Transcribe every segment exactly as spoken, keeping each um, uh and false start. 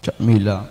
Chamila.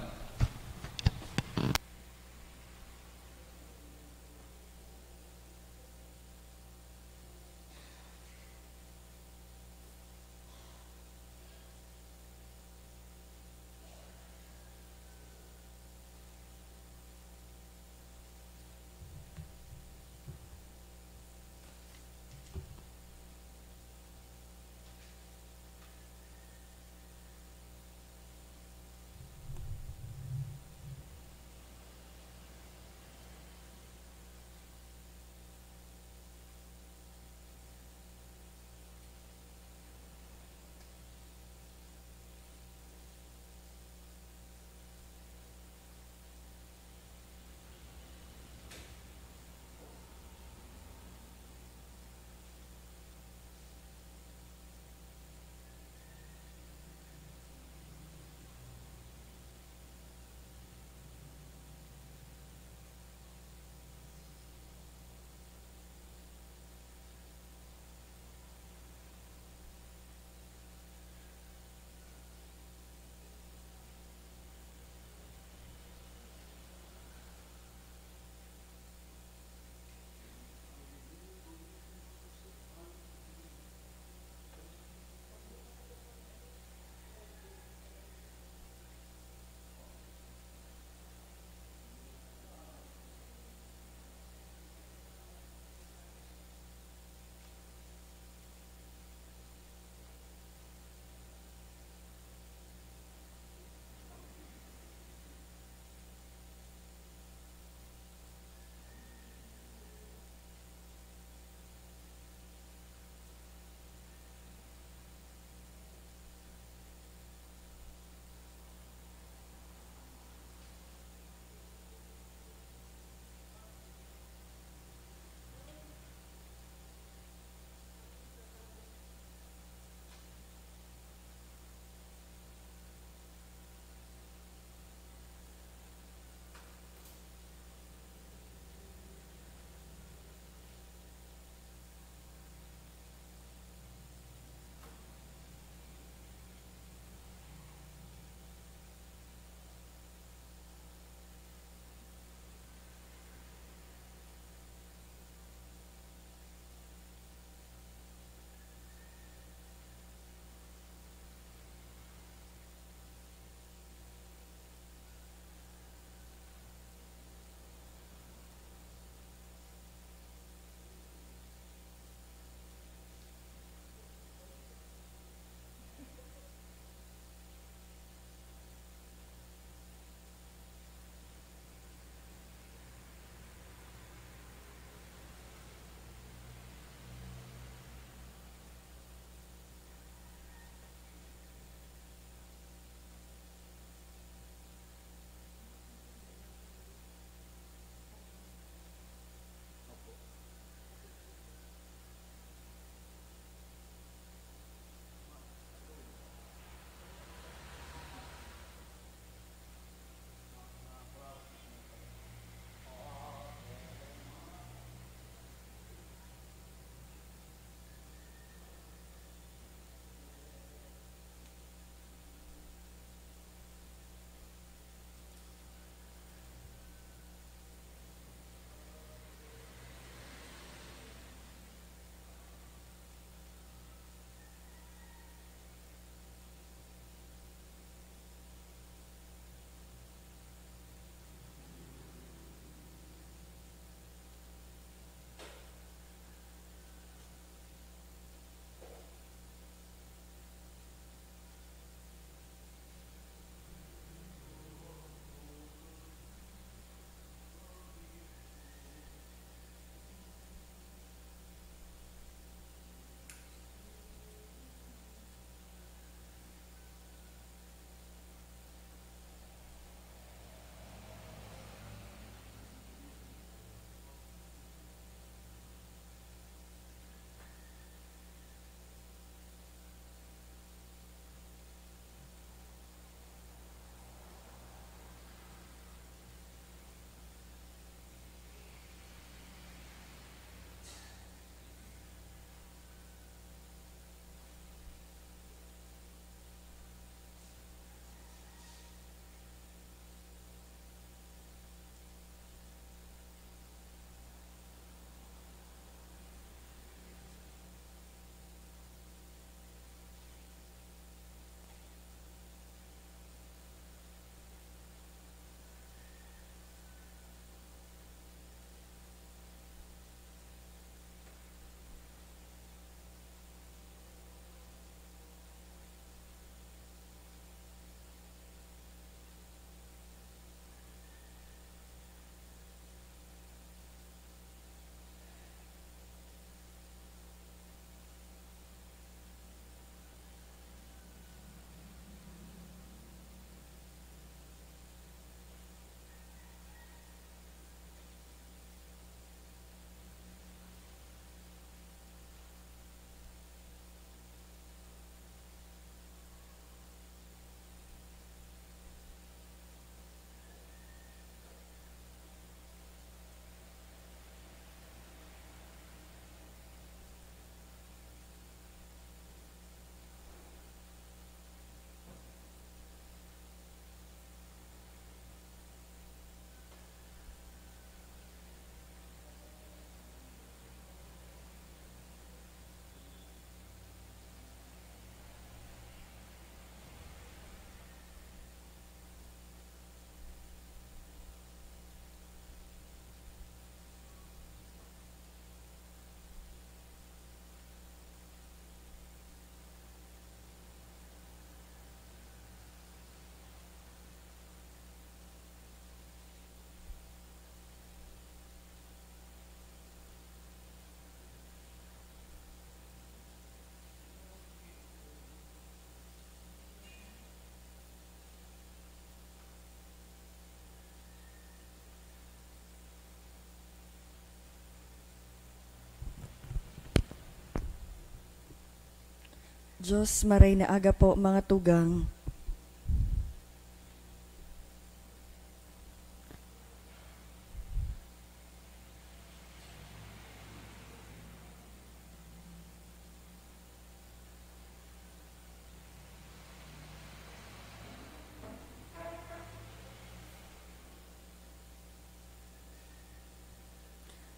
Diyos, maray na aga po, mga tugang.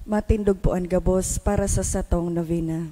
Matindog po an gabos para sa satong novena.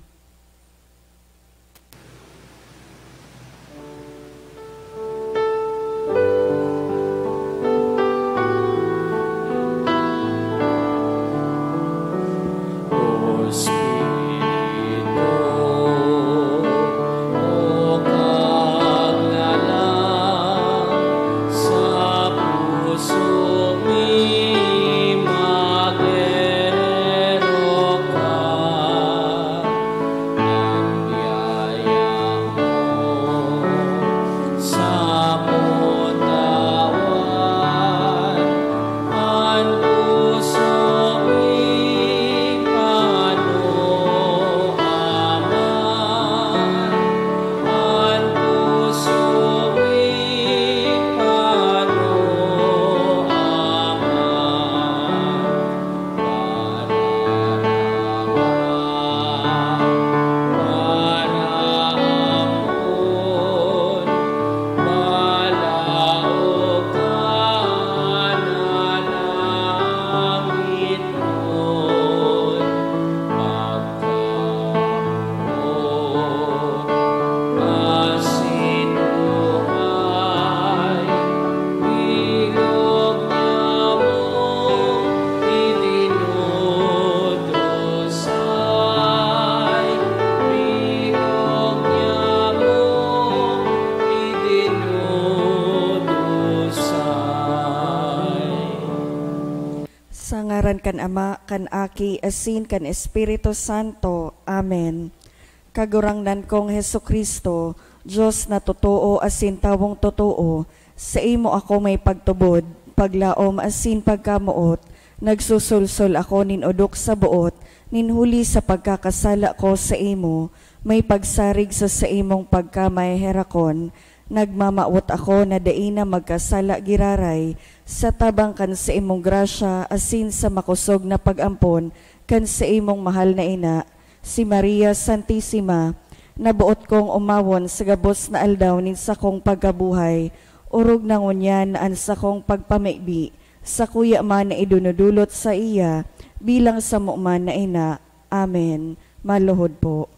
Sa ngaran kan Ama, kan Aki, asin kan Espiritu Santo. Amen. Kagurangnan kong Jesu-Cristo, Dios na totoo asin tawong totoo, saimo ako may pagtubod, paglaom asin pagkamoot. Nagsusulsol ako nin odok sa boot, nin huli sa pagkakasala ko saimo, may pagsarig sa saimong pagkamaheherakon. Nagmamawot ako na dai na magkasala giraray, sa tabang kan saimong grasya asin sa makosog na pag-ampon kan saimong mahal na ina, si Maria Santisima, na boot kong omawon sa gabos na aldaw nin sakong pagkabuhay, orog na ngunyan na an sakong pagpamibi, sakuya man na idunudulot saiya bilang samo man na ina. Amen. Maluhod po.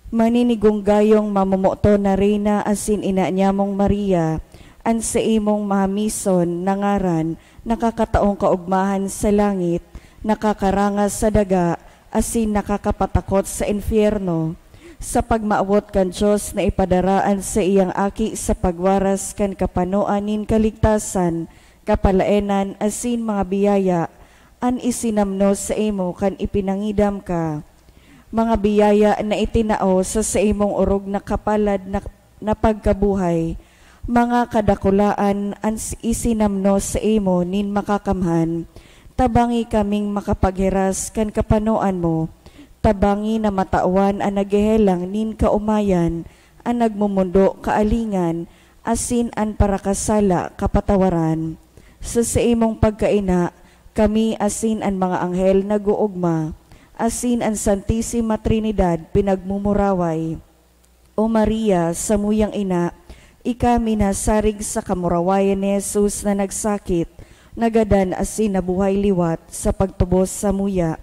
Maninigong gayong mamomoton na Reyna asin ina niyamong Maria, an saimong mahamison na ngaran nakakataong kaogmahan sa langit, nakakaranga sa daga, asin nakakapatakot sa impyerno. Sa pagmawot kan Dios na ipadara an saiyang Aki sa pagwaras kan kapanoan nin kaligtasan, kapalaenan asin mga biyaya, an isinamno saimo kan ipinangidam ka. Mga biyaya na itinao sa saimong orog na kapalad na, na pagkabuhay, mga kadakulaan an s-, isinamno saimo nin Makakamhan, tabangi kaming makapaghiras kan kapanoan mo, tabangi na matawan an naghehelang nin kaomayan, an nagmomondo kaalingan, asin an parakasala kapatawaran. Sa saimong pagkaina, kami asin an mga anghel nag-oogma, asin an Santisima Trinidad pinagmumuraway. O Maria, samuyang ina, ika minasarig sa kamurawayan ni Jesus na nagsakit, nagadan asin nabuhay liwat sa pagtubos samuya.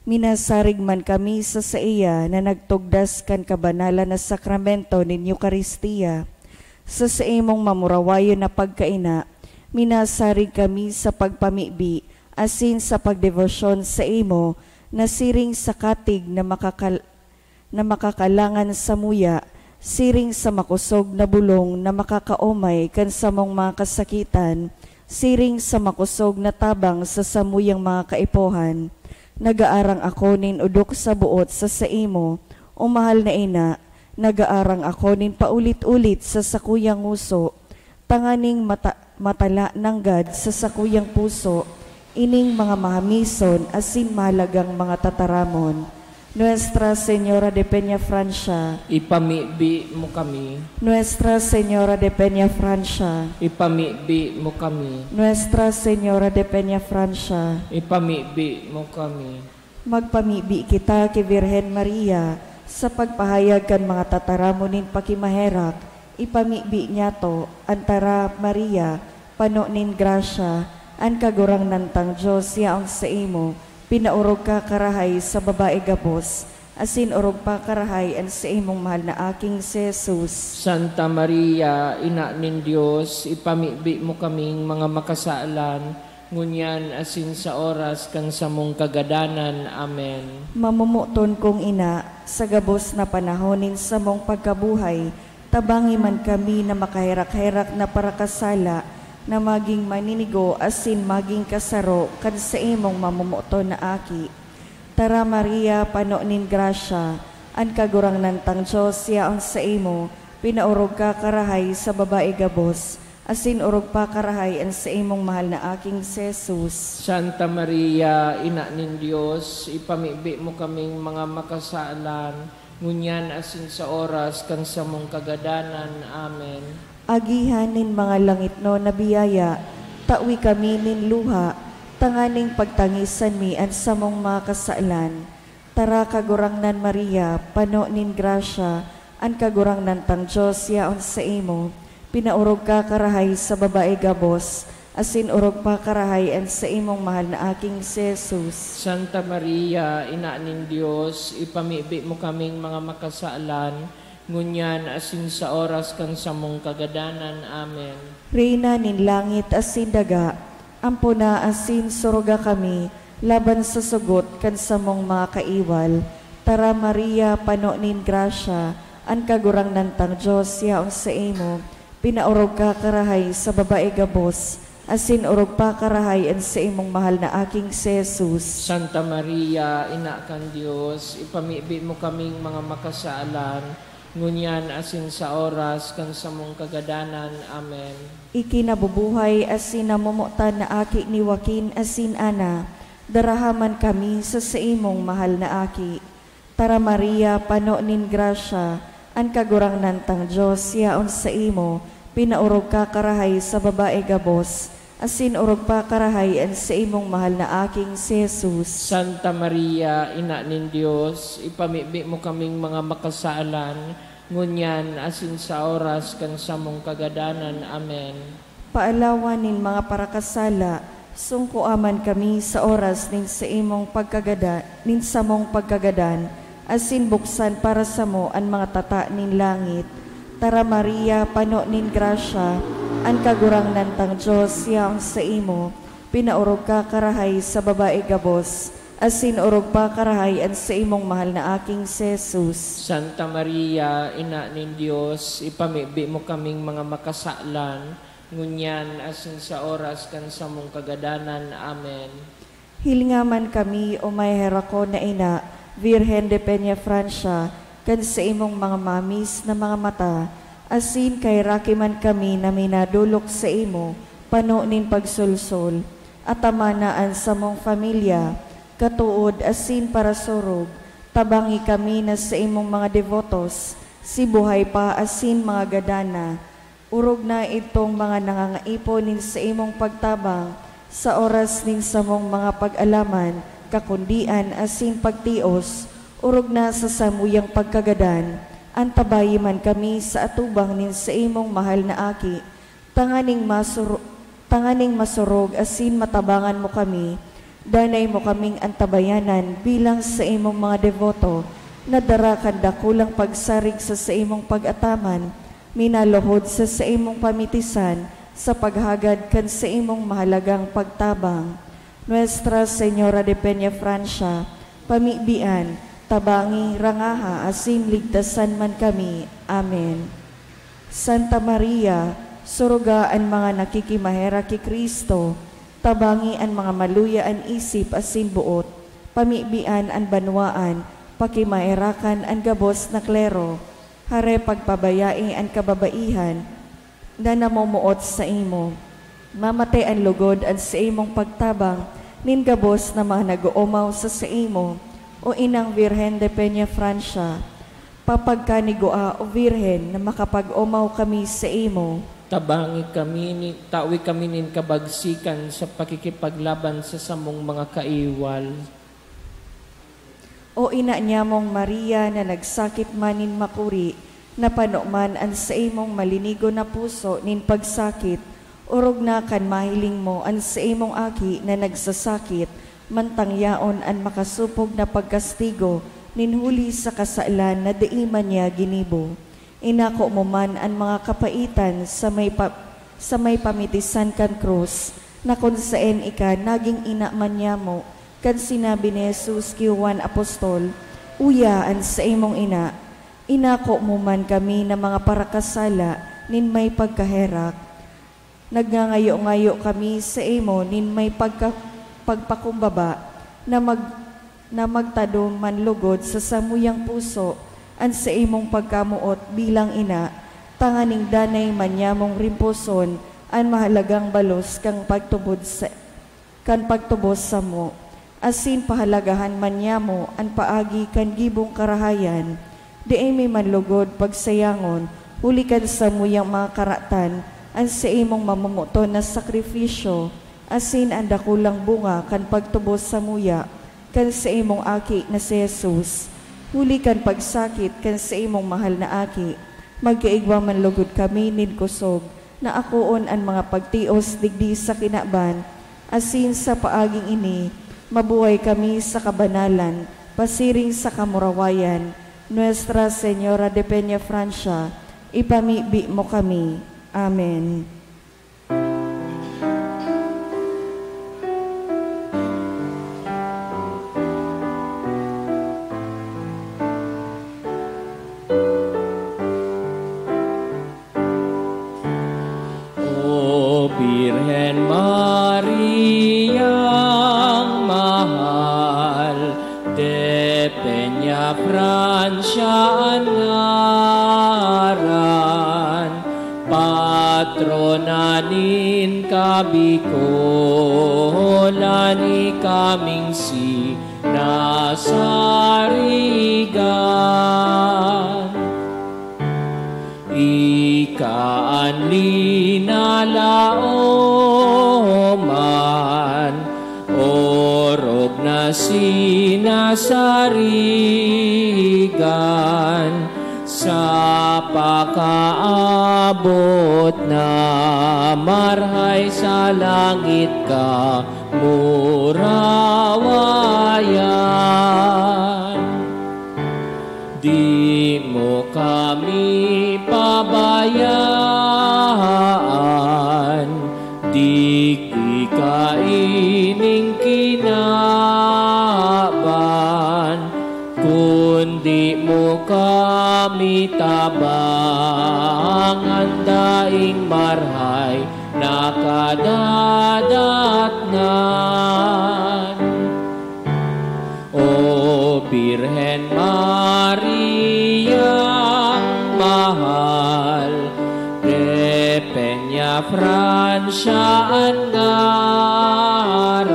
Minasarig man kami sa saiya na nagtugdas kan kabanalan na sakramento nin Eukaristia. Sa saimong mamurawayon na pagkaina, minasarig kami sa pagpamibi asin sa pagdebosyon saimo na siring sa katig na makakal-, na makakalangan samuya, siring sa makosog na bulong na makakaomay kan samong mga kasakitan, siring sa makosog na tabang sa samuyang mga kaipuhan. Nagaarang ako nin odok sa boot sa saimo, o mahal na ina, nagaarang ako nin paulit-ulit sa sakuyang ngoso, tanganing mata-, matala nanggad sa sakuyang puso ining mga mahamison asin mahalagang mga tataramon. Nuestra Señora de Peñafrancia. Ipamibi mo kami. Nuestra Señora de Peñafrancia. Ipamibi mo kami. Nuestra Señora de Peñafrancia. Ipamibi mo kami. Magpamibi kita ki Virgen Maria sa pagpahayag kan mga tataramon nin pakimaherak. Ipamibi niyato an Tara, Maria, pano nin grasya, an Kagurangnan tang Dios yaon saimo. Pinaorog ka karahay sa babae gabos, asin orog pa karahay an saimong mahal na aking si Jesus. Santa Maria, Ina nin Dios, ipamibi mo kaming mga makasalan, ngunyan asin sa oras kan samong kagadanan. Amen. Mamomoton kong ina, sa gabos na panahon nin samong pagkabuhay, tabangi man kami na makaherak-herak na parakasala, na maging maninigo asin maging kasaro kan saimong mamomoton na aki. Tara, Maria, pano nin grasya, an Kagurangnan tang Dios yaon saimo. Pinaorog ka karahay sa babae gabos, asin orog pa karahay an saimong mahal na aking si Jesus. Santa Maria, Ina nin Dios, ipamibi mo kaming mga makasalan, ngunyan asin sa oras kan samong kagadanan. Amen. Agihan nin mga langitnon na biyaya, tawi kami nin luha, tanganing pagtangisan mi an samong mga kasalan. Tara, Kagurangnan Maria, pano nin grasya, an Kagurangnan tang Dios yaon saimo. Pinaorog ka karahay sa babae gabos, asin orog pa karahay an saimong mahal na aking si Jesus. Santa Maria, Ina nin Dios, ipamibi mo kaming mga makasalan, ngunyan asin sa oras kan samong kagadanan. Amen. Reyna nin langit asin daga, ampona asin suruga kami laban sa sugot kan samong mga kaiwal. Tara, Maria, pano nin grasya, an Kagurangnan tang Dios yaon saimo. Pinaorog ka karahay sa babae gabos, asin orog pa karahay an saimong mahal na aking si Jesus. Santa Maria, Ina kan Dios, ipamibi mo kaming mga makasalan, ngunyan asin sa oras kan samong kagadanan. Amen. Ikinabubuhay asin namomotan na aki ni Joaquin asin Ana, daraha man kami sa saimong mahal na aki. Tara, Maria, pano nin grasya, an Kagurangnan tang Dios yaon saimo. Pinaorog ka karahay sa babae gabos, asin orog pa karahay an saimong mahal na aking si Jesus. Santa Maria, Ina nin Dios, ipamibi mo kaming mga makasalan, ngunyan asin sa oras kan samong kagadanan. Amen. Paalawan nin mga parakasala, sungkoa man kami sa oras nin saimong pagkagada-, nin samong pagkagadan, asin buksan para samo an mga tata nin langit. Tara, Maria, pano nin grasya, an Kagurangnan tang Dios yaon saimo. Pinaorog ka karahay sa babae gabos, asin orog pa karahay an saimong mahal na aking si Jesus. Santa Maria, Ina nin Dios, ipamibi mo kaming mga makasalan, ngunyan asin sa oras kan samong kagadanan. Amen. Hilinga man kami, O may herakon na ina, Virgen de Peñafrancia, kan saimong mga mamis na mga mata, asin kaheraki man kami na minadolok saimo, pano nin pagsolsol. Atamana an samong familia, katood asin parasurog. Tabangi kami na saimong mga debotos, si buhay pa asin mga gadan na. Orog na idtong mga nangangaipo nin saimong pagtabang sa oras nin samong mga pag-alaman, kakundian asin pagtios. Orog na sa samuyang pagkagadan, antabayi man kami sa atubang nin saimong mahal na aki, tanganing masuro-, tanganing masurog asin matabangan mo kami. Danay mo kaming antabayanan bilang saimong mga deboto, na dara kan dakulang pagsarig sa saimong pag-ataman, minaluhod sa saimong pamitisan sa paghagad kan saimong mahalagang pagtabang. Nuestra Señora de Peñafrancia, pamibian, tabangi, rangaha, asin ligtasan man kami. Amen. Santa Maria, suruga an mga nakikimaherak ki Cristo, tabangi an mga maluya an isip asin boot, pamibian an banwaan, pakimaerakan an gabos na klero, hare pagpabayai an kababaihan na namomoot saimo. Mamate an logod an saimong pagtabang nin gabos na mga nag-oomaw sa saimo. O Inang Birhen de Peña Francia, papagkanigua, O Birhen, na makapag-omaw kami sa imo. Tabangi kami ni, tawi kami nin kabagsikan sa pakikipaglaban sa samong mga kaiwal. O Ina niyamong Maria na nagsakit man nin makuri, napano man an saimong malinigon na puso nin pagsakit, orog na kan mahiling mo an saimong aki na nagsasakit, mantang yaon an makasopog na pagkastigo nin huli sa kasalan na dai man niya ginibo. Inako mo man an mga kapaitan sa may pa-, sa may pamitisan kan krus, na kun saen ika nagin ina man niyamo, kan sinabi ni Jesus ki Juan Apostol, "Uya an saimong ina." Inako mo man kami na mga parakasala nin may pagkaherak. Nagngangayo-ngayo kami saimo nin may pagka-, pagpakumbaba na mag-, na magtado man logod sa samuyang puso an saimong pagkamoot bilang ina, tanganing danay man niyamong rimposon an mahalagang balos kan pagtubod sa, kan pagtubos samo, asin pahalagahan man niyamo an paagi kan gibong karahayan. Dai mi man logod pagsayangon, huli kan samuyang mga karatan, an saimong mamomoton na sakrifisyo, asin an dakulang bunga kan pagtubos samuya kan saimong Aki na si Jesus. Huli kan pagsakit kan saimong mahal na Aki, magkaigwa man logod kami nin kosog na akoon an mga pagtios digdi sa kinaban, asin sa paaging ini, mabuhay kami sa kabanalan, pasiring sa kamurawayan. Nuestra Señora de Peña Francia, ipamibi mo kami. Amen. O Birhen Mariang mahal, de Peña Francia an ngaran, patrona nin kabikolan, ikaming sinasarigan. Ika an linalaoman, orog na sinasarigan, sa pakaabot na marhay sa langit ka murawayan. Di mo kami pabayaan, digdi kaining kinaban, kundi mo kami tabangan, daing marhay na kadadatnan. O Birhen Mariang mahal, de Peña Francia an ngaran,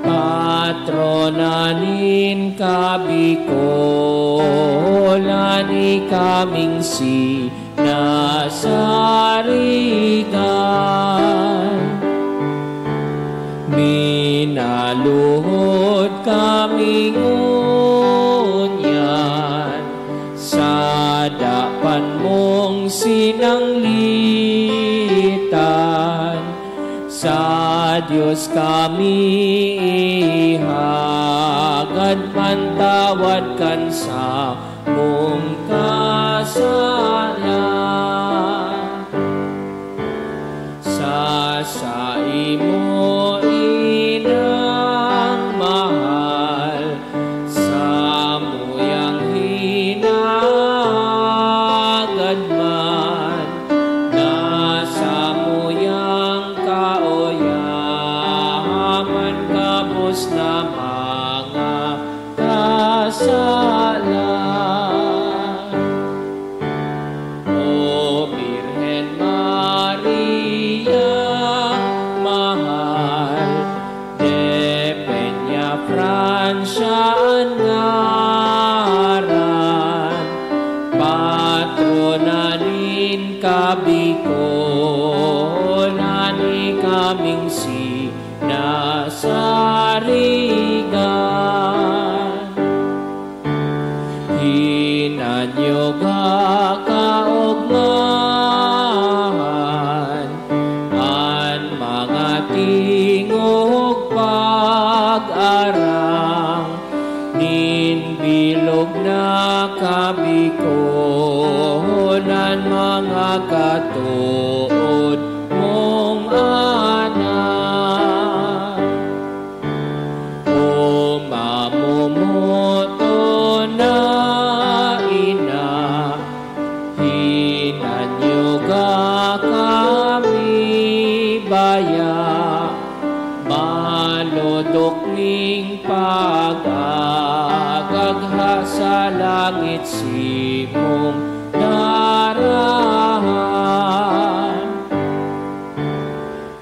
patrona nin kabikolan, ikaming si nasarigan. Minaluhod kami ngunyan sa dapan mong sinanglitan. Sa Dios kami ihagad pantawad kan sa mong kasalan. Sa saimo, Inang mahal, samuyang hinagad man, na samuyang kaoyaman, gabos na mga kasalan. O Birhen Maria, mahal, Bikolan, ikaming sinasarigan. Hinanyuga kaogmahan an mga tingog pag-arang nin bilog na kabikolan, mga katood mong anak. O mamomoton na ina, hinanyuga kami baya, malodok ning pag-agagha sa langit simong darahan.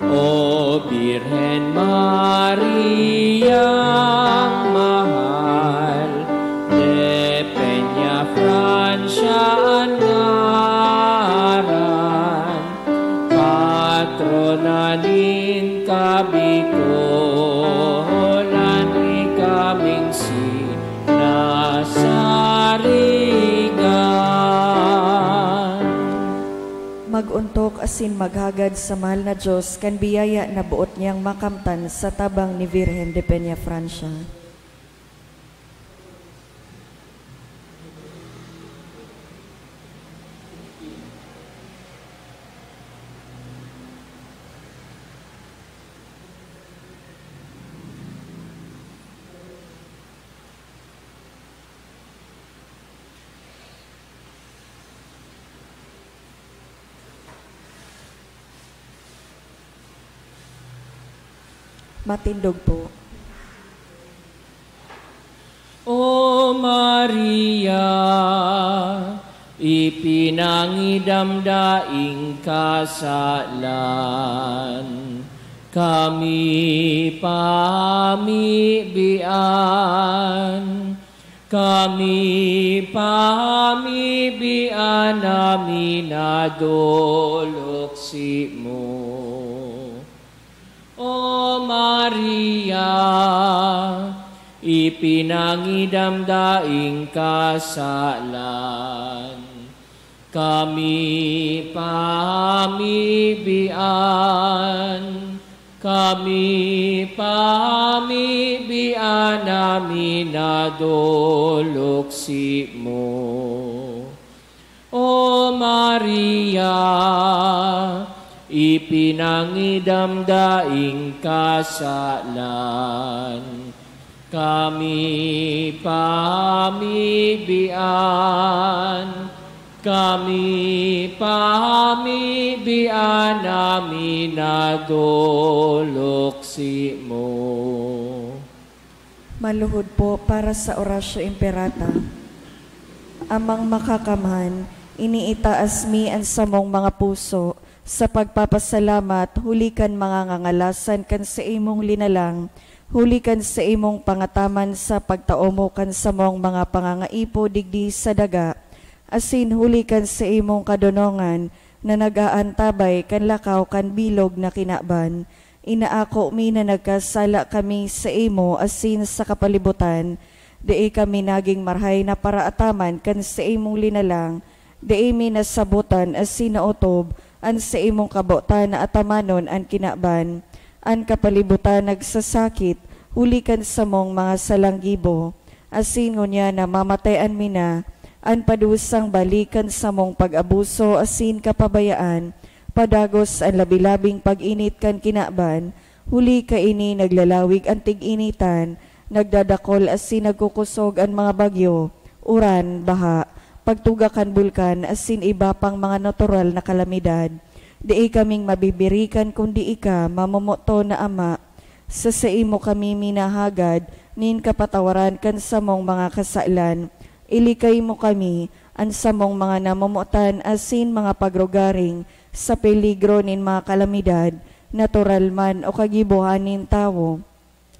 O Birhen Mariang mahal, de Peñafrancia an ngaran, patrona nin kabikolan, ikaming sinasarigan. Mag-ontok asin maghagad sa mahal na Dios kan biyaya na boot niyang makamtan sa tabang ni Virgen de Peñafrancia. Matindog po. O Maria, ipinangidam daing kasalan, kami pamibian. Kami pamibian na minadolok simo. O Maria, ipinangidam daing kasalan. Kami pamibian, kami pamibian na minadolok simo. O Maria, ipinangidam daing kasalan. Kami pamibian, kami pamibian na minadolok simo. Maluhod po para sa Oratio Imperata. Amang Makakamhan, iniitaas mi an samong mga puso sa pagpapasalamat huli kan mga ngangalasan kan saimong linalang, huli kan saimong pangataman sa pagtao mo kan samong mga pangangaipo digdi sa daga, asin huli kan saimong kadonongan na nag-aantabay kan lakaw kan bilog na kinaban. Inaako mi na nagkasala kami saimo asin sa kapalibutan. Dai kami nagin marahay na paraataman kan saimong linalang. Dai mi nasabotan asin naotob an saimong kabotan na atamanon an kinaban. An kapalibutan nagsasakit huli kan samong mga salang gibo. Asin ngunyan na mamatayan mi na, an padusang balik kan samong pag-abuso asin kapabayaan, padagos an labi-labing pag-init kan kinaban, huli kaini naglalawig an tig-initan, nagdadakol asin nagkukosog an mga bagyo, uran, baha, pagtuga kan bulkan asin iba pang mga natural na kalamidad. Dai kaming mabibirikan kundi ika, mamomoton na Ama. Sa saimo kami minahagad nin kapatawaran kan samong mga kasalan. Ilikay mo kami, an samong mga namomotan asin mga pagrugaring sa peligro nin mga kalamidad, natural man o kagibohan nin tawo.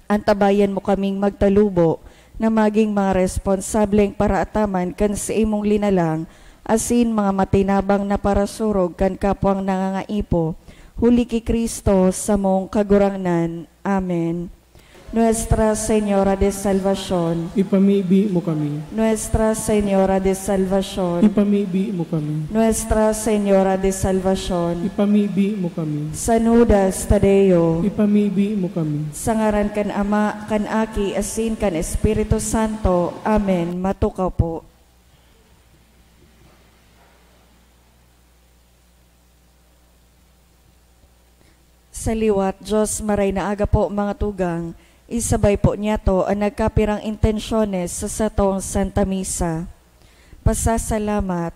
Antabayan mo kaming magtalubo na magin mga responsableng paraataman kan saimong linalang asin mga matinabang na parasurog kan kapwang nangangaipo, huli ki Cristo, samong Kagurangnan. Amen. Nuestra Señora de Salvacion. Ipamibi mo kami. Nuestra Señora de Salvacion. Ipamibi mo kami. Nuestra Señora de Salvacion. Ipamibi mo kami. San Judas Tadeo. Ipamibi mo kami. Sa ngaran kan Ama, kan Aki, asin kan Espiritu Santo. Amen. Matukaw po. Sa liwat, Diyos, maray na aga po, mga tugang. Isabay po niyato an nagkapirang intensyones sa satong Santa Misa. Pasasalamat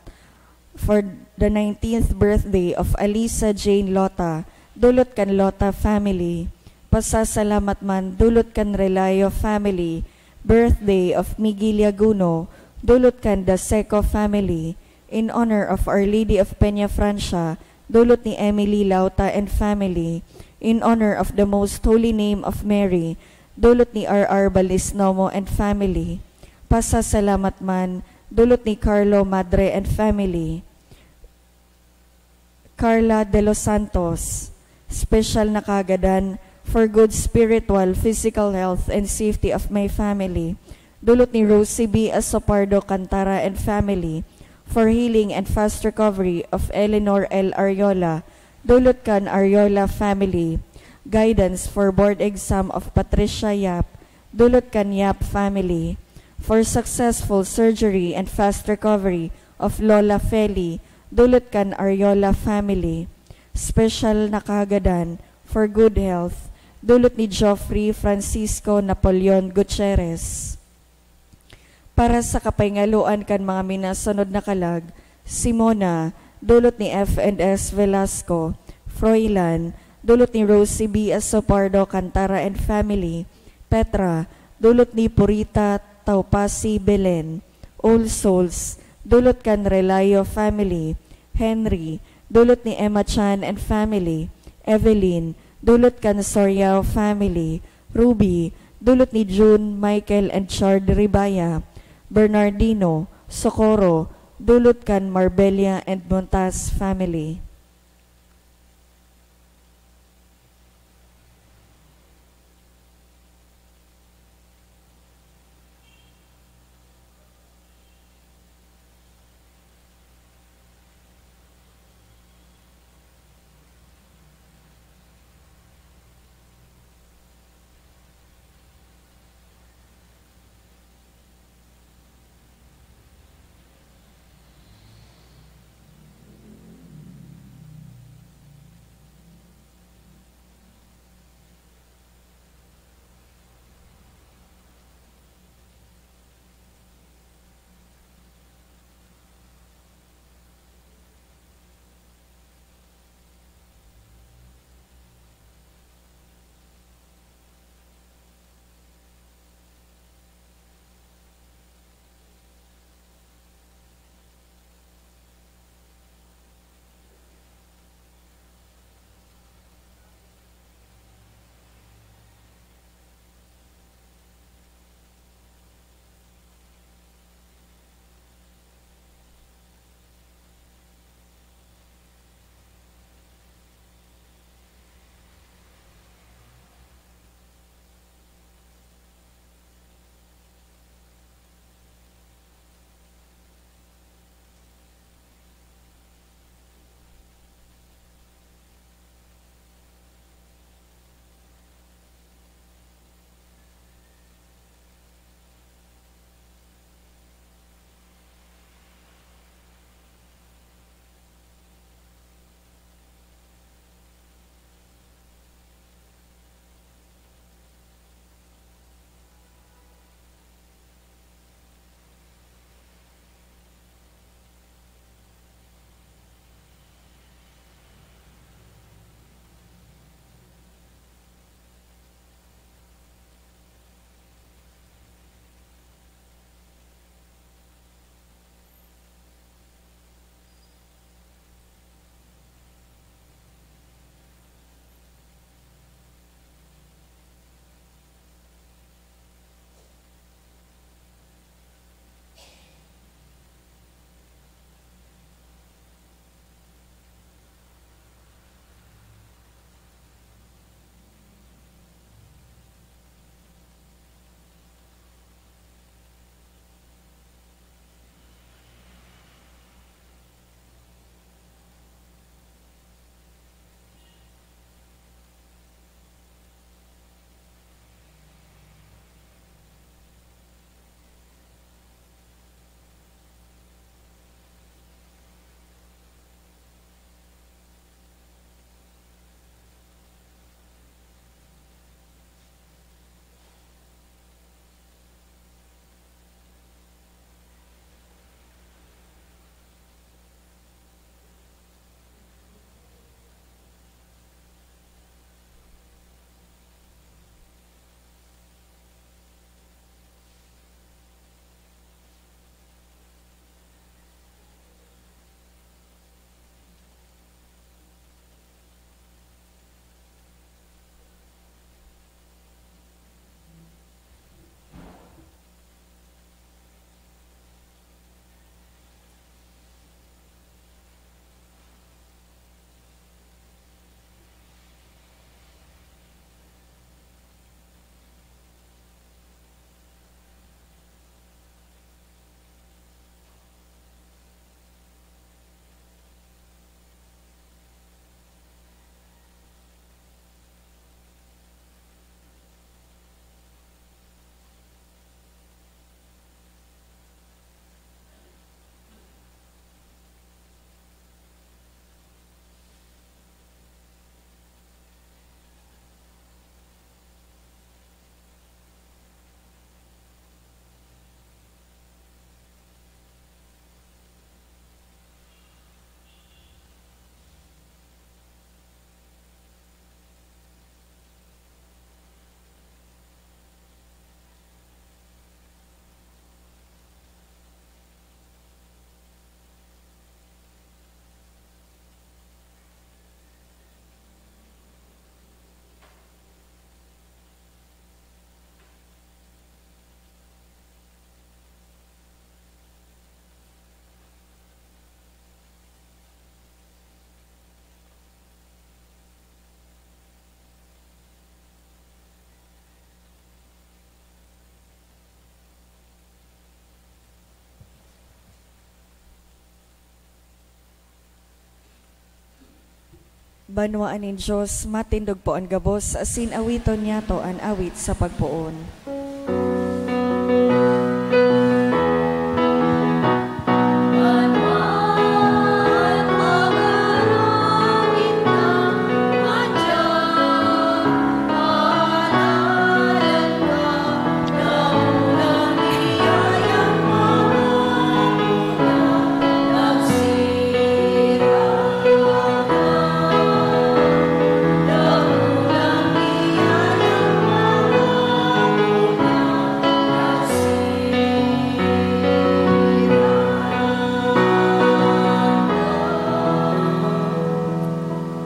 for the nineteenth birthday of Alisa Jane Lota, dulot kan Lota family. Pasasalamat man dulot kan Relayo family, birthday of Miguel Yaguno, dulot kan Daseco family, in honor of Our Lady of Peña Francia, dulot ni Emily Lauta and family, in honor of the Most Holy Name of Mary, dulot ni R R Balisnomo and family. Pasasalamat man, dulot ni Carlo Madre and family. Carla de los Santos, special na kagadan for good spiritual, physical health and safety of my family. Dulot ni Rosie B Asopardo Cantara and family, for healing and fast recovery of Eleanor L Ariola. Dulot kan Ariola family. Guidance for board exam of Patricia Yap. Dulot kan Yap family. For successful surgery and fast recovery of Lola Feli. Dulot kan Ariola family. Special na kagadan for good health. Dulot ni Geoffrey Francisco Napoleon Gutierrez. Para sa kapahingaloan kan mga minasunod na kalag, Simona, dulot ni F and S Velasco, Froilan, dulot ni Rosie B Asopardo Cantara and family, Petra, dulot ni Purita Taupasi Belen, All Souls, dulot kan Relayo family, Henry, dulot ni Emma Chan and family, Evelyn, dulot kan Soriao family, Ruby, dulot ni June, Michael, and Chard Ribaya, Bernardino, Socorro, dulot kan Marbella and Montas family. Banwaan nin Dios, matindog po an gabos, asin awiton niyato an awit sa pagpoon.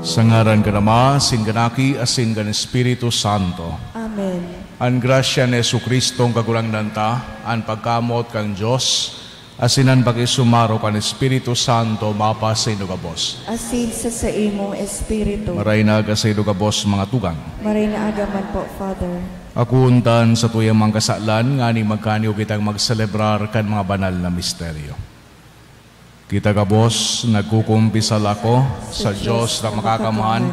Sa ngaran kan Ama, asin kan Aki, asin kan Espiritu Santo. Amen. An grasya ni Jesu-Cristo, an Kagurangnan ta, an pagkamoot kan Dios, asin an pakisumaro kan Espiritu Santo mapasaindo gabos. Asin sa saimong espiritu. Maray na aga saindo gabos, mga tugang. Maray na aga man po, Father. Akoon ta an satuyang mga kasalan, nganing magkaniyo kitang magselebrar kan mga banal na misteryo. Kita gabos, nagkukumpisal ako sa Dios na makakamhan,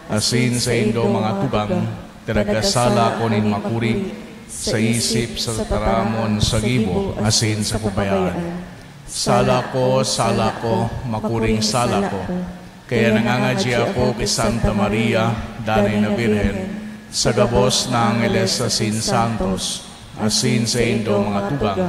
asin saindo, mga tugang, ta nagkasala ako nin makuri, sa isip, sa tataramon, sa gibo, asin sa kabayaan. Sala ko, sala ko, makuring sala ko. Kaya nangangadya ako ki Santa Maria, danay na Birhen, sa gabos na angheles asin santos, asin saindo, mga tugang,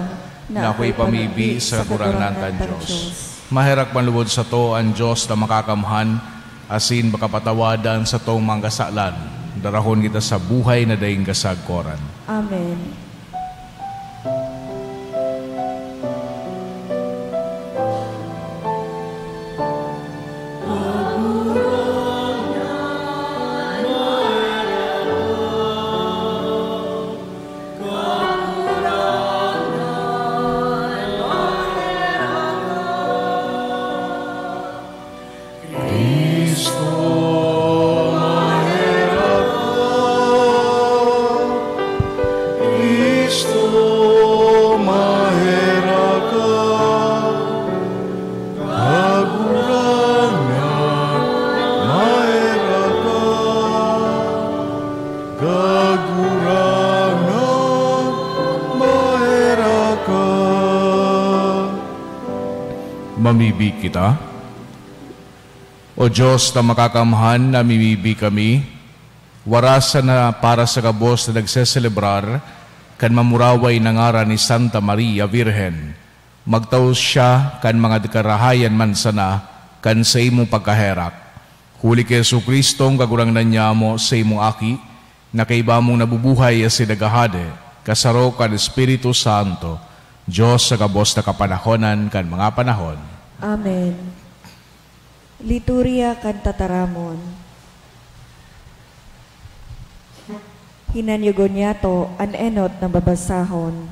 na ako ipamibi sa Kagurangnan kan Dios. Maherak man lugod sato an Dios na makakamhan, asin makapatawadan satong mga kasalan. Darahon kita sa buhay na daing kasagkoran. Amen. Cristo, maherak ka. Cristo, maherak ka. Kagurangnan, maherak ka. Kagurangnan, maherak ka. Mamibi kita. O Dios na makakamhan, namimibi kami, warasan na para sa gabos na nagseselebrar kan mamuraway na ngaran ni Santa Maria Birhen. Magtao siya kan mga karahayan man sana kan saimong pagkaherak. Huli ki Jesu-Cristo, an Kagurangnan nyamo, saimong Aki, na kaiba mong nabubuhay asin naghahade, kasaro kan Espiritu Santo, Dios sa gabos na kapanahonan kan mga panahon. Amen. Liturya kan Tataramon. Hinanyogon niyato an enot na babasahon.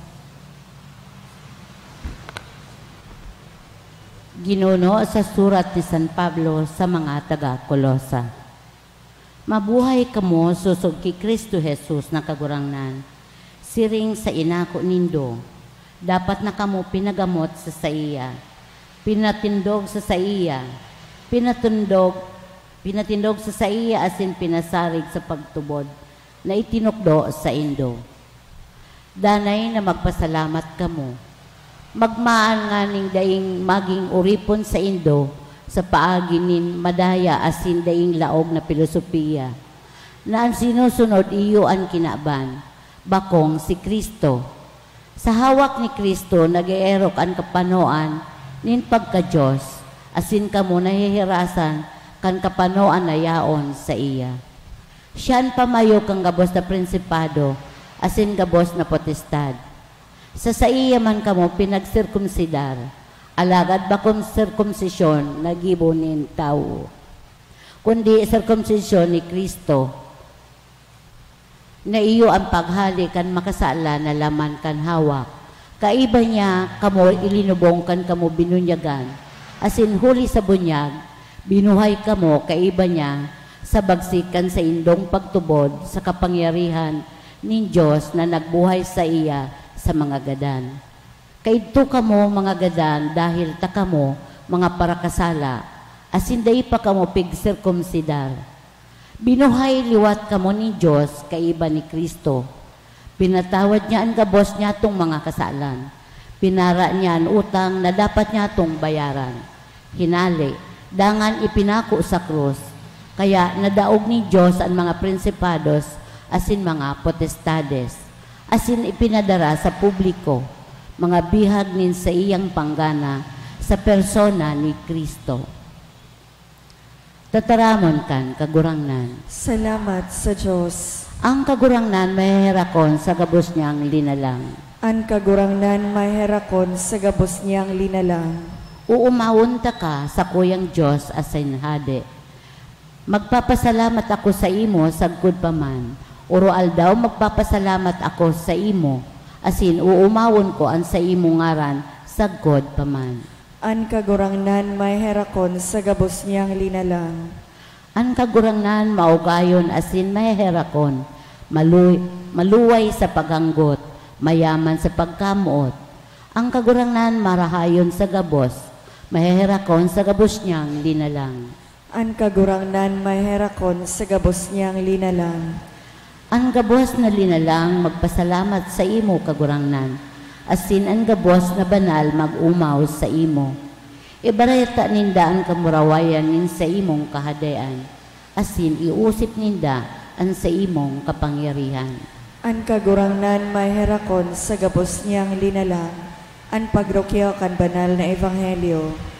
Ginuno sa surat ni San Pablo sa mga taga Colosa. Mabuhay kamo sosog ki Cristo Jesus na Kagurangnan, siring sa inako nindo. Dapat na kamo pinagamot sa saiya, pinatindog sa saiya, pinatundog, pinatindog sa saiya asin pinasarig sa pagtubod na itinukdo saindo. Danay na magpasalamat kamo. Magmaan nganing daing magin oripon saindo sa paagi nin madaya asin daing laog na pilosopiya, na an sinusunod iyo an kinaban, bakong si Cristo. Sa hawak ni Cristo nag-eerok an kapanoan nin pagka-Dios, asin kamo naheherasan kan kapanoan na yaon saiya. Siya an pamayo kan gabos na prinsipado asin gabos na potestad. Sa saiya man kamo pinagsirkumsidar, alagad bakong sirkumsisyon na gibo nin tawo, kundi sirkumsisyon ni Cristo, na iyo an paghale kan makasalan na laman kan hawak. Kaiba niya kamo ilinubong kan kamo binunyagan, asin huli sa bunyag, binuhay kamo kaiba niya sa bagsik kan saindong pagtubod sa kapangyarihan nin Dios na nagbuhay saiya sa mga gadan. Kaidto kamo, mga gadan, dahil ta kamo mga parakasala, asin dai pa kamo pigsirkumsidar. Binuhay liwat kamo nin Dios kaiba ni Cristo. Pinatawad niya an gabos niyatong mga kasalan. Pinara niya an utang na dapat niyatong bayaran. Hinale, dangan ipinako sa krus. Kaya nadaog nin Dios an mga prinsipados asin mga potestades, asin ipinadara sa publiko, mga bihag nin saiyang panggana sa persona ni Cristo. Tataramon kan Kagurangnan. Salamat sa Dios. Ang Kagurangnan maheherakon sa gabos niyang linalang. An Kagurangnan maheherakon sa gabos niyang linalang. Uumawon taka, sakuyang Dios asin Hade. Magpapasalamat ako saimo sagkod pa man. Oro-aldaw magpapasalamat ako saimo, asin uumawon ko an saimong ngaran sagkod pa man. An Kagurangnan maheherakon sa gabos niyang linalang. An Kagurangnan maugayon asin maheherakon, malu-, maluway sa paghanggot, mayaman sa pagkamoot. An Kagurangnan marahayon sa gabos, maheherakon sa gabos niyang linalang. An Kagurangnan maheherakon sa gabos niyang linalang. An gabos na linalang magpasalamat saimo, Kagurangnan, asin an gabos na banal mag-omaw saimo. Ibareta ninda an kamurawayan nin saimong Kahadean, asin iosip ninda an saimong kapangyarihan. An Kagurangnan maheherakon sa gabos niyang linalang. An pagrukya kan banal na ebanghelyo.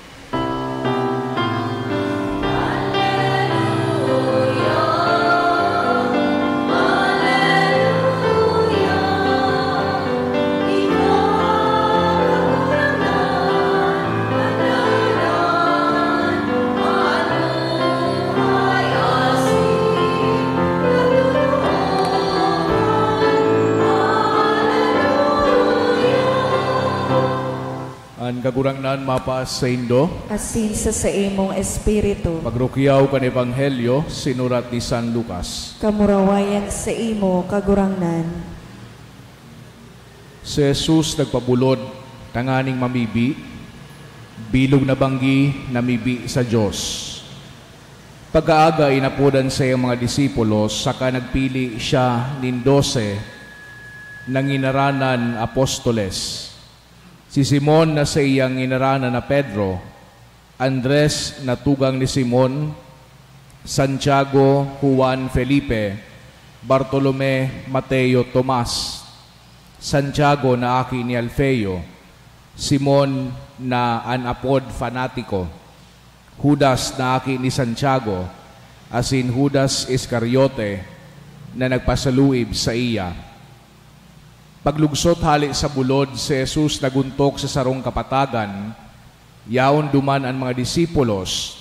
An Kagurangnan mapaas saindo. Asin sa saimong espiritu. Pagrukyaw kan Ebanghelyo sinurat ni San Lucas. Kamurawayan saimo, Kagurangnan. Si Jesus nagpabulod tanganing mamibi, bilog na banggi na mibi sa Dios. Pagkaaga, inapod an saiyang mga disipulos, saka nagpili siya nin dose na nginaranan apostoles. Si Simon na saiyang nginaranan na Pedro, Andres na tugang ni Simon, Santiago, Juan, Felipe, Bartolome, Mateo, Tomas, Santiago na aki ni Alfeo, Simon na an apod Fanatiko, Judas na aki ni Santiago, asin Judas Iscariote na nagpasaluib saiya. Paglugsot hale sa bulod, si Jesus naguntok sa sarong kapatagan, yaon duman an mga disipulos,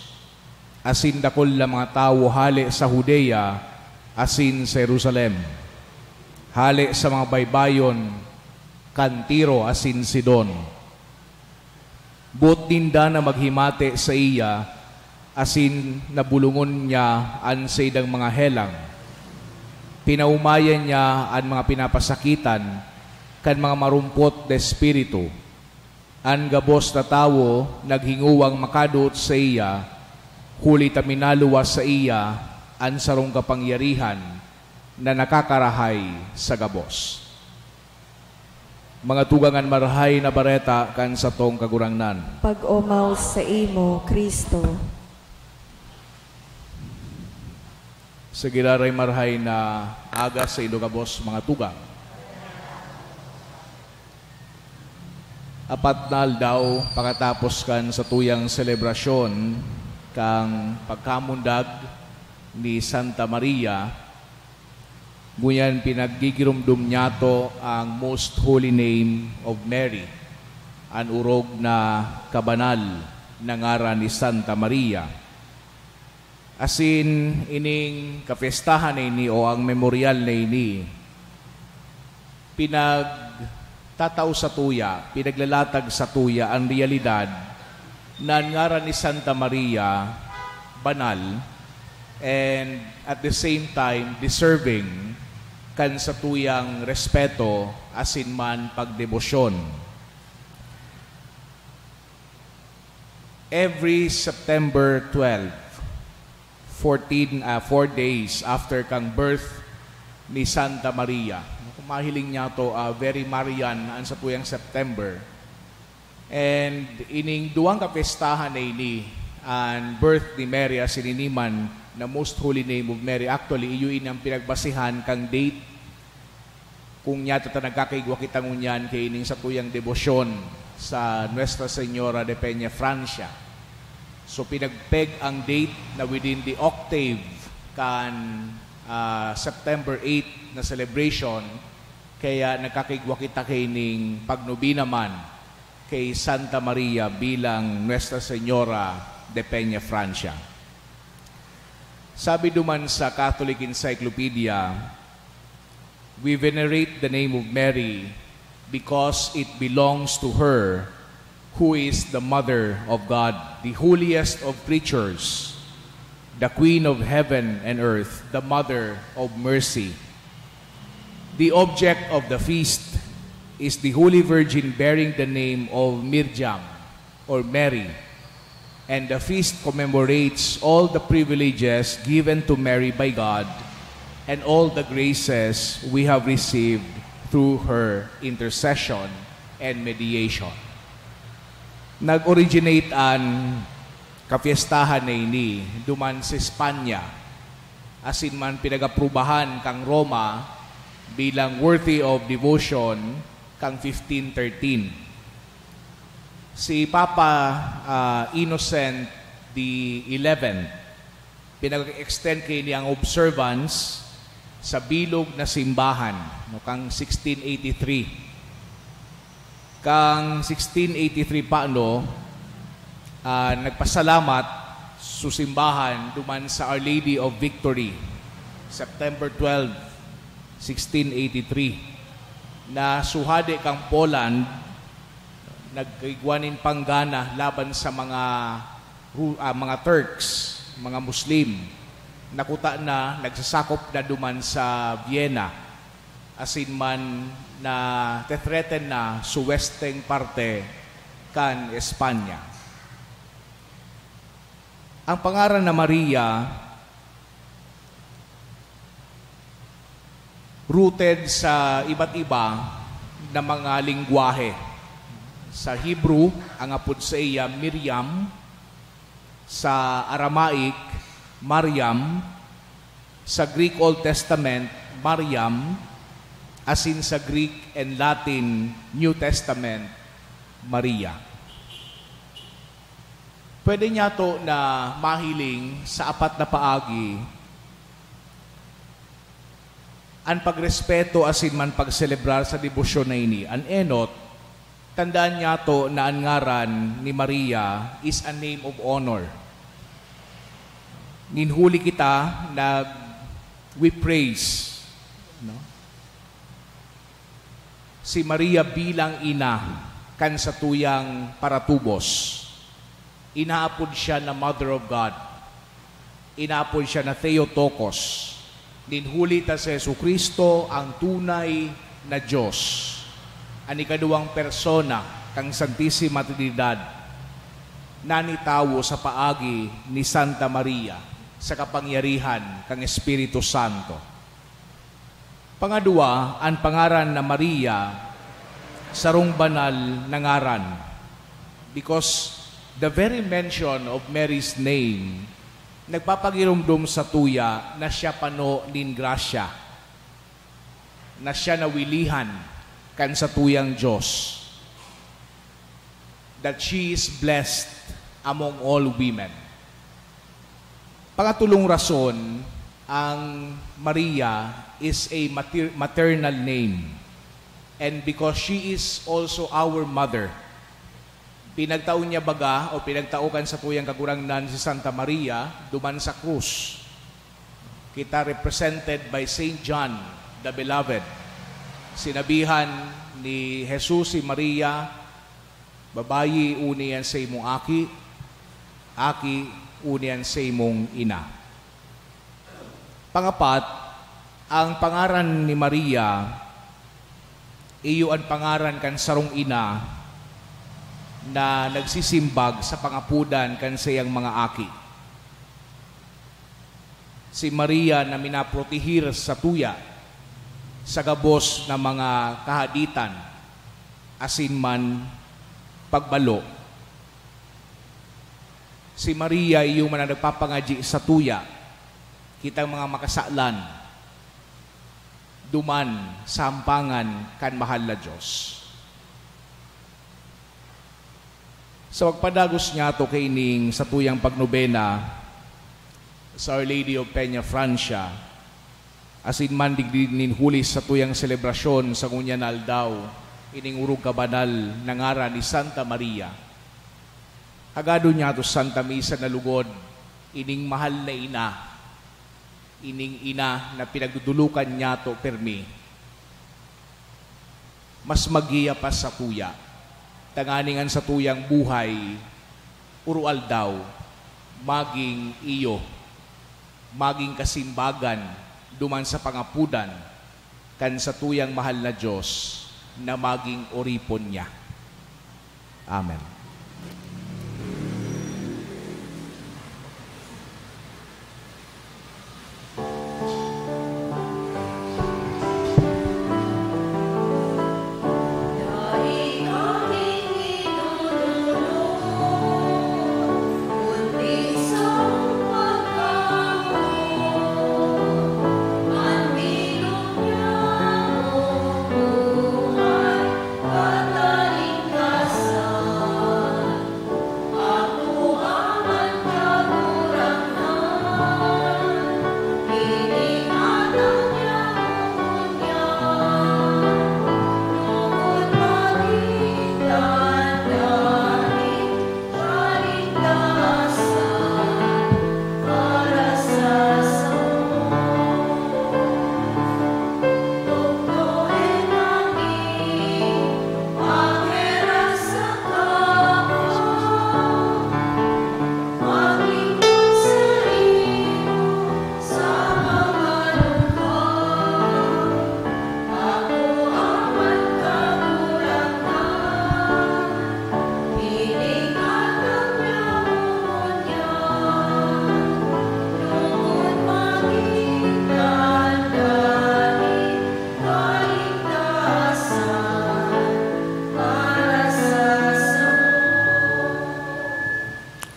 asin dakul na mga tawo hale sa Judea asin sa Jerusalem, hale sa mga baybayon kan Tiro asin Sidon. Boot ninda na maghimate saiya, asin nabulongon niya an saindang mga helang. Pinaomayan niya an mga pinapasakitan kan mga marumpot na espiritu. An gabos na tawo naghingowang makadoot saiya, huli ta minaluwas saiya an sarong kapangyarihan na nakakarahay sa gabos. Mga tugang, an Marahay na Bareta kan satong Kagurangnan. Pag-omaw saimo, Cristo. Sa giraray marahay na aga saindo gabos, mga tugang. Apat na aldaw pakatapos kan satuyang selebrasyon kan pagkamundag ni Santa Maria, ngunyan pinaggigiromdom niyato ang Most Holy Name of Mary, an orog na kabanal na ngaran ni Santa Maria. Asin ining kapyestahan na ini o ang memoryal na ini, pinagtatao satuya, pinaglalatag satuya an realidad na an ngaran ni Santa Maria banal, and at the same time deserving kan satuyang respeto asin man pagdebosyon. Every September twelve, fourteen, ah, four days after kang birth ni Santa Maria. Kung mahiling niyato, ah, very Marian an satuyang September. And ining duwang kapestahan na ini, an birth ni Mary, asin ini man na Most Holy Name of Mary. Actually, iyo ini ang pinagbasihan kang date kung niyato ta nagkakaigwa kita ngunyan kaining satuyang debosyon sa Nuestra Señora de Peña Francia. So, pinagpeg ang date na within the octave kan, ah, September eight na celebration, kaya nagkakaigwa kita kaining pagnobena man kay Santa Maria bilang Nuestra Señora de Peña Francia. Sabi duman sa Catholic Encyclopedia, "We venerate the name of Mary because it belongs to her who is the Mother of God, the holiest of creatures, the Queen of heaven and earth, the Mother of mercy." The object of the feast is the Holy Virgin bearing the name of Mirjam or Mary, and the feast commemorates all the privileges given to Mary by God and all the graces we have received through her intercession and mediation. Nag-originate an kapiestahan na ini duman sa Espanya, asin man pinag-aprubahan kang Roma bilang worthy of devotion kang fifteen thirteen. Si Papa, ah, Innocent the eleventh, pinag-extend kaini an observance sa bilog na simbahan, no, kang sixteen eighty-three. Kang sixteen eighty-three pa, no, ah, nagpasalamat su simbahan duman sa Our Lady of Victory, September twelve, sixteen eighty-three, na su hade kang Poland nagkaigwa nin panggana laban sa mga Ru-, ah, mga Turks, mga Muslim, na kuta na nagsasakop na duman sa Vienna, asin man na te-threaten na su westeng parte kan Espanya. Ang pangaran na Maria, rooted sa iba't iba na mga lengwahe. Sa Hebrew, ang apod saiya Miriam, sa Aramaic, Mariam, sa Greek Old Testament, Mariam, asin sa Greek and Latin New Testament, Maria. Pwede niyato na mahiling sa apat na paagi an pagrespeto asin man pagselebrar sa debosyon na ini. An enot, tandaan niyato na an ngaran ni Maria is a name of honor. Nin huli kita nag, we praise, no? Si Maria bilang ina kan satuyang paratubos. Inaapod siya na Mother of God. Inaapod siya na Theotokos. Nin huli ta si Jesu-Cristo ang tunay na Dios, an ikaduwang persona kan Santisima Trinidad, na nitawo sa paagi ni Santa Maria sa kapangyarihan kan Espiritu Santo. Pangadwa, an pangaran na Maria, sarong banal na ngaran, because the very mention of Mary's name nagpapagiromdom sa tuya na siya pano nin grasya, na siya nawilihan kan satuyang Dios, that she is blessed among all women. Pangatulong rason, ang Maria is a mater-, maternal name. And because she is also our mother, pinagtao niya baga o pinagtao kan satuyang Kagurangnan si Santa Maria duman sa krus. Kita represented by Saint John the Beloved. Sinabihan ni Jesus si Maria, "Babayi, uni an saimong aki, aki, uni an saimong ina." Pangapat, ang pangaran ni Maria, iyo an pangaran kan sarong ina na nagsisimbag sa pangapodan kan saiyang mga aki. Si Maria na minaprotehir satuya sa gabos na mga kahaditan asin man pagbalo. Si Maria iyo man ang nagpapangadyi satuya, kitang mga makasalan, duman sa hampangan kan mahal na Dios. Sa pagpadagos niyato kaining satuyang pagnobena sa Our Lady of Peña Francia, asin man digdi nin huli sa satuyang selebrasyon sa ngunyan na aldaw, ining orog kabanal na ngaran ni Santa Maria, hagadon niyato sa Santa Misa na lugod ining mahal na ina, ining ina na pinagdudulukan niyato pirmi. Mas magiya pa satuya, tanganing an satuyang buhay, oro-aldaw, magin iyo, magin kasimbagan duman sa pangapodan kan satuyang mahal na Dios na magin oripon niya. Amen.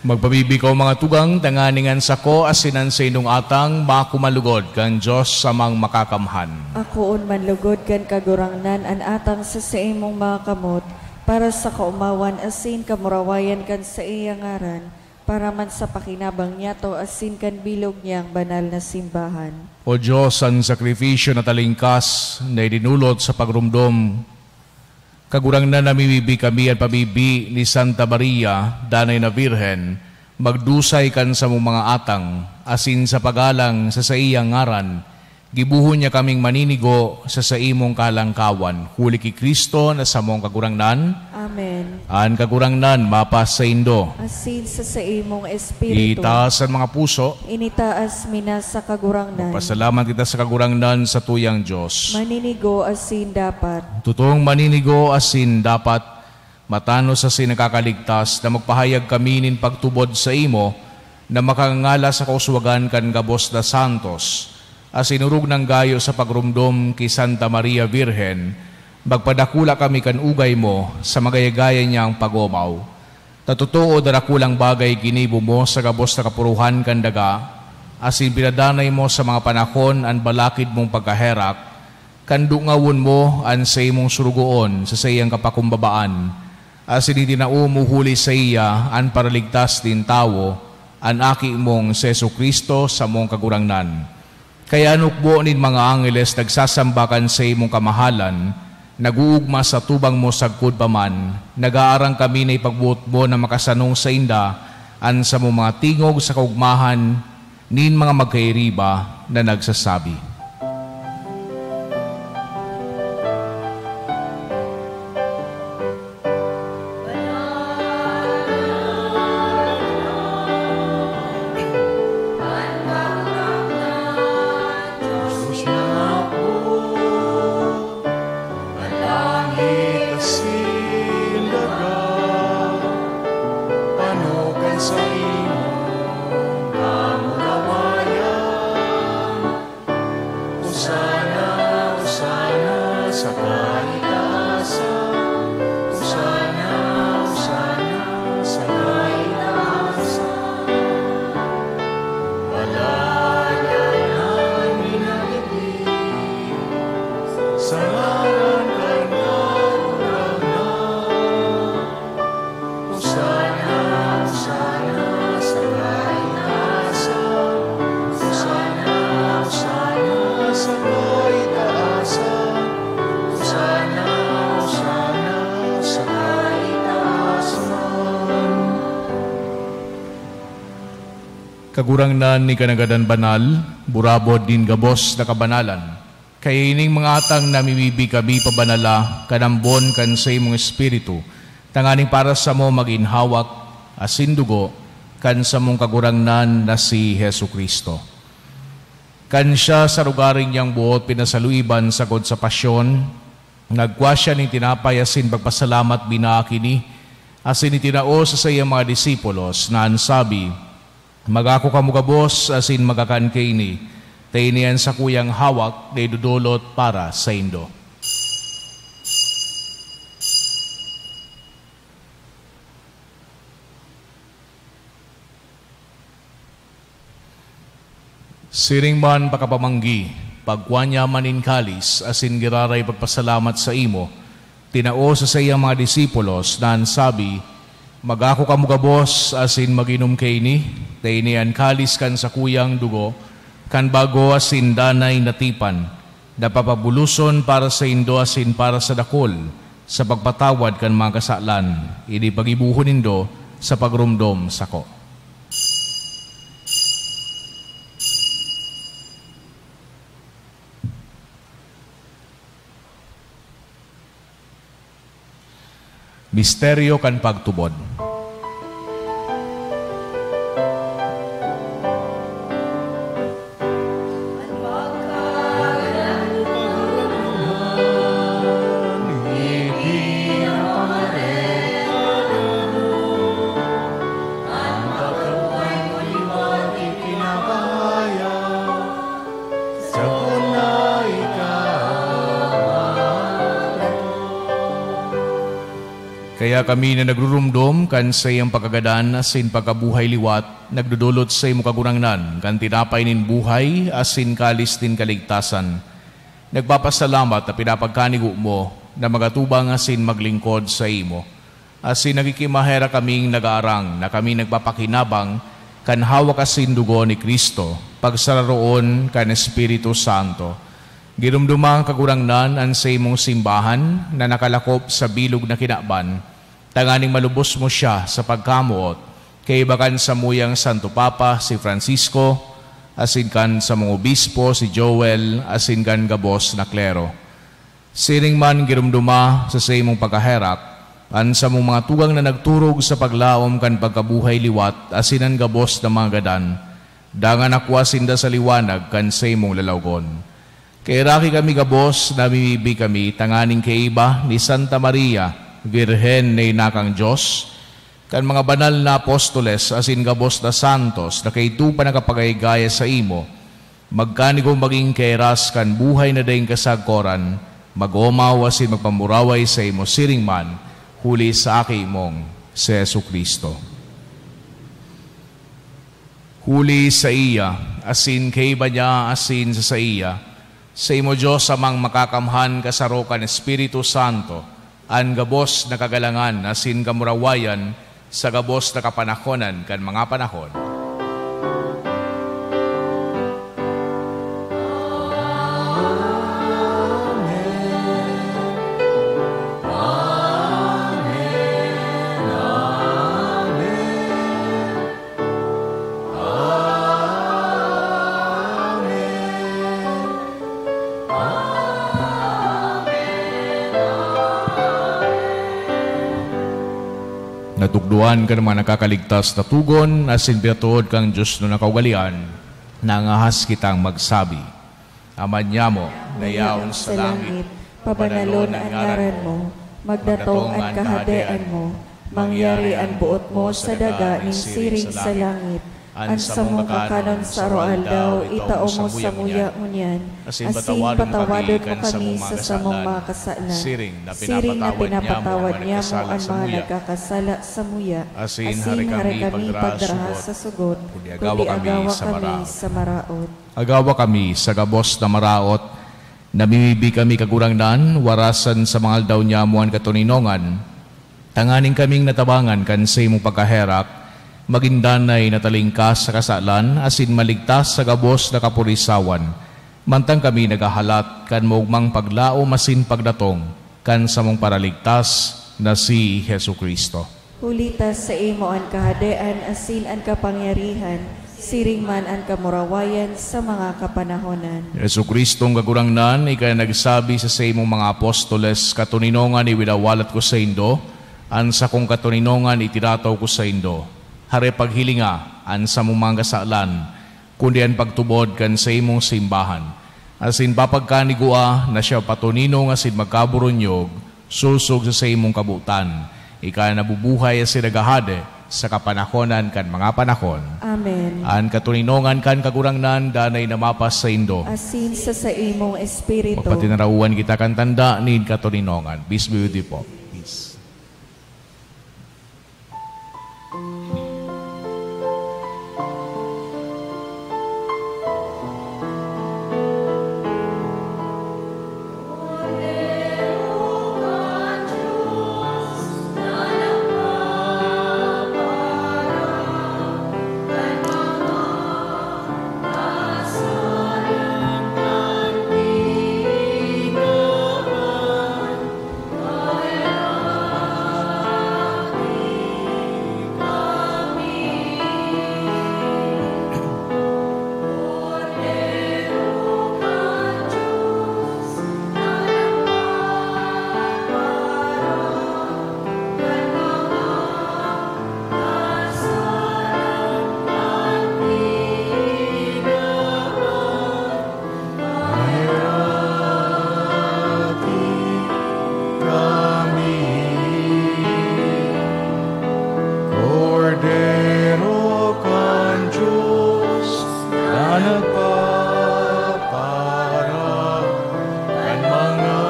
Magpabibi kamo, mga tugang, tanganing an sako asin an saindong atang makuman lugod kan Dios Amang Makakamhan. Akoon man lugod kan Kagurangnan an atang sa saimong mga kamot, para sa kaomawan asin kamurawayan kan saiyang ngaran, para man sa pakinabang niyato asin kan bilog niyang banal na simbahan. O Dios, an sakrifisyo na talingkas na idinolot sa pagromdom, Kagurangnan, namimibi kami an pabibi ni Santa Maria, Danay na Birhen, magdusay kan samong mga atang, asin sa paggalang sa saiyang ngaran, gibohon niya kaming maninigo sa saimong kalangkawan. Huli ki Cristo na samong Kagurangnan. Amen. An Kagurangnan mapasaindo. Asin sa saimong espiritu. Itaas an mga puso. Initaas mi na sa Kagurangnan. Magpasalamat kita sa Kagurangnan, satuyang Dios. Maninigo asin dapat. Totoong maninigo asin dapat, matanos asin nakakaligtas, na magpahayag kami nin pagtubod saimo, na makangangala sa kauswagan kan gabos na santos, asin orog nang gayo sa pagromdom ki Santa Maria Birhen, magpadakula kami kan ugay mo sa magayagaya niyang pag-omaw. Ta totoo, darakulang bagay ginibo mo sa gabos na kapuruhan kan daga, asin pinadanay mo sa mga panahon an balakid mong pagkaherak, kan dungawon mo an saimong sorogoon sa saiyang kapakumbabaan, asin itinao mo huli saiya an Paraligtas nin tawo, an Aki mong si Jesu-Cristo, samong Kagurangnan. Kaya an hukbo nin mga angheles nagsasamba kan saimong kamahalan, nag-oogma sa tubang mo sagkod pa man, nag-aarang kami na ipagboot mo na makasanong sainda an samong mga tingog sa kaogmahan nin mga magkairiba na nagsasabi. Sa imong kamurawayan. Hosana, Hosana sa kaitaasan. Hosana, Hosana sa kaitaasan. Banal na minagigit sa ngaran kan Kagurangnan. Hosana, Hosana sa kaitaasan. Hosana, Hosana sa kaitaasan. Hosana, Hosana sa kaitaasan. Kagurangnan nin Kanagadan Banal, burabod nin gabos na kabanalan. Kaya ining mga atang namimibi kami pabanala kan ambon kan saimong Espiritu, tanganing para samo magin hawak asin dugo kan samong Kagurangnan na si Jesu-Cristo. Kan siya sa lugaring niyang buot pinasaluiban sagkod sa pasyon, nagkua siya nin tinapay asin pagpasalamat binaak ini, asin itinao sa saiyang mga disipulos na an sabi, "Magako kamo gabos asin magkakan kaini, ta ini an sakuyang hawak na idodolot para saindo." Siring man pakapamanggi, pagkua niya man nin kalis asin giraray pagpasalamat saimo, tinao sa saiyang mga disipulos na an sabi, "Magako kamo gabos asin mag-inom kaini, ta ini an kalis kan sakuyang dugo, kan bago asin danay na tipan, na papabuloson para saindo asin para sa dakul sa pagpatawad kan mga kasalan. Ini paggibohon nindo sa pagromdom sako." Misteryo kan pagtubod. Sako na ikaw. Kaya kami na nagrurumdom kan saiyang pagkagadan asin pagkabuhay liwat, nagdodolot saimo, Kagurangnan, kan tinapay nin buhay asin kalis nin kaligtasan. Nagpapasalamat na pinapagkanigo mo na magatubang asin maglingkod saimo. Asin nagkikimaherak kaming nagaarang na kami nagpapakinabang kan hawak asin dugo ni Cristo, pagsararoon kan Espiritu Santo. Giromdoma, Kagurangnan, an saimong simbahan na nakalakop sa bilog na kinaban, tanganing malubos mo siya sa pagkamoot, kaiba kan samuyang Santo Papa, si Francisco, asin kan samong obispo, si Joel, asin kan gabos na klero. Siring man giromdoma sa saimong pagkaherak an samong mga tugang na nagturog sa paglaom kan pagkabuhay liwat asin an gabos na mga gadan, dangan nakua sinda sa liwanag kan saimong lalawgon. Kaheraki kami gabos, namimibi kami tanganing kaiba ni Santa Maria, Birhen na ina kan Dios, kan mga banal na apostoles asin gabos na santos na kaidto pa nakapagayagaya saimo, magkanigo magin kairas kan buhay na daing kasagkoran, mag-omaw asin magpamuraway saimo siring man, huli sa Aki mong si Jesu-Cristo. Huli saiya, asin kaiba niya, asin sa saiya, saimo, Dios Amang Makakamhan, kasaro kan Espiritu Santo, an gabos na kagalangan asin kamurawayan sa gabos na kapanahonan kan mga panahon. Natukdoan kan mga nakakaligtas na togon asin pinatuod kan Dios na nakaugalean, nangahas kitang magsabi, Ama niamo na yaon sa langit, pabanalon an ngaran mo, magdatong an kahadean mo, Mangyari an boot mo sa daga nin siring sa langit. An samong kakanon sa aroaldaw, itao mo samuya ngunyan. Asin patawadon mo kami sa samong mga kasalan. Siring na pinapatawad niamo an mga nagkakasala samuya. Asin hare kami pagdaraha sa sugot, kundi agawa kami sa maraot. Agawa kami sa gabos na maraot. Namimibi kami, Kagurangnan, warasan sa mga aldaw niamo an katoninongan, tanganing kaming natabangan kan saimong pagkaherak, magin danay na talingkas sa kasalan asin maligtas sa gabos na kapurisawan, mantang kami naghahalat kan maogmang paglaom asin pagdatong kan samong Paraligtas na si Jesu-Cristo. Huli ta saimo an kahadean asin an kapangyarihan, siring man an kamurawayan sa mga kapanahonan. Jesu-Cristong Kagurangnan, ika na nagsabi sa saimong mga apostoles, "Katoninongan iwinawalat ko saindo, an sakong katoninongan itinataw ko saindo." Hare, paghilinga an samong mga kasalan, kundi an pagtubod kan saimong simbahan, asin papagkanigua na siya patoninong asin magkaburunyog, sosog sa saimong kabotan. Ika na nabubuhay asin naghahade sa kapanahonan kan mga panahon. Amen. An katoninongan kan Kagurangnan danay na mapasaindo. Asin sa saimong espiritu. Magpatinarawan kita kan tanda nin katoninongan. Peace be with you po. Peace. Maherati kami, Kordero kan Dios na nagpaparang kan mga